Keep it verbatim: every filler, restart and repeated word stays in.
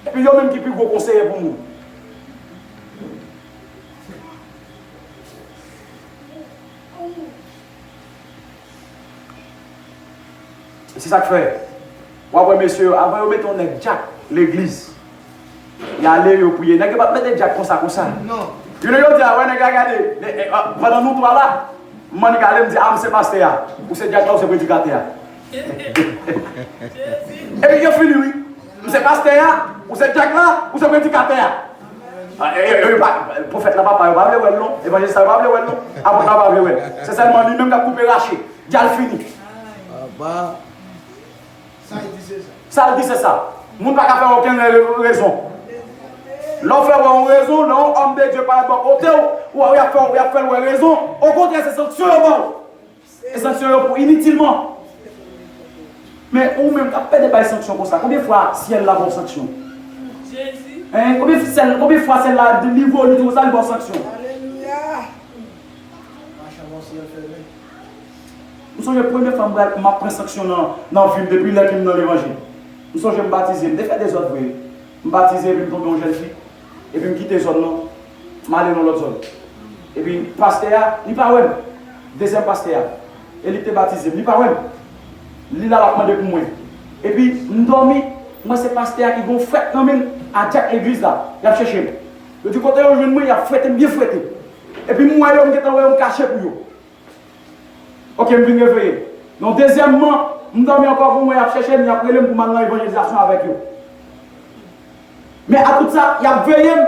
Epi yo menm ki pi gwo konseye pou moun. Se sa k fè, w ap wè mesye yo, avan yo mete yon nèg dyak legliz, y ale, yo priye. Nèg yo p ap mete dyak konsa, konsa. Youn yo di a, wè nèg la gade, pandan nou twa la, m annik ale, m di, a, m se pastè a, ou se dyak la, ou se predikatè a. Epi yo fini, wi. M se pastè a, ou se dyak la, ou se predikatè a. Pwofèt la papa, yo pa vle wè l non. Evanjelis la, yo pa vle wè l non. Apot la pa vle wè l. Se sèlman li menm k ap koupe rache. Di al fini. Sa l di se sa. Moun pa ka fè okenn rezon. Lè w fè wè yon rezon, lè yon òm de Dye parèt bò kote w, w ap fè, w ap fè l wè rezon. Okontrè, se sanksyon yo ba w. E sanksyon yo pou initilman. Men ou menm k ap pede bay sanksyon konsa, konbyen fwa syèl la ba w sanksyon? Hein? Konbyen syèl, konbyen fwa syèl la li voye li konsa, li ba w sanksyon? M sonje premye fwa m pral, m ap pran sanksyon nan, nan vi m depi lè ke m nan levanjil. M sonje m batize, m te fè dezòd vre. M batize epi m tonbe yon jèn fi. Epi m kite zòn nan, m ale nan lòt zòn. Epi pastè a, li pa wè m. Dezyèm pastè a. E li te batize m, li pa wè m. Li la, l ap mande pou mwen. Epi m dòmi, m wè se pastè a ki gon frèt nan men l a dyak legliz la. Y ap chèche m. Yo di kote yo jwenn mwen, y ap frete m byen frete. Epi m wè yo, m gentan wè yo, m kache pou yo. Ok, m vin reveye. Yon dezyèm man, m dòmi ankò pou mwen, y ap chèche m, y ap rele m pou m al nan evanjelizasyon avèk yo. Men a tout sa, y ap veye m,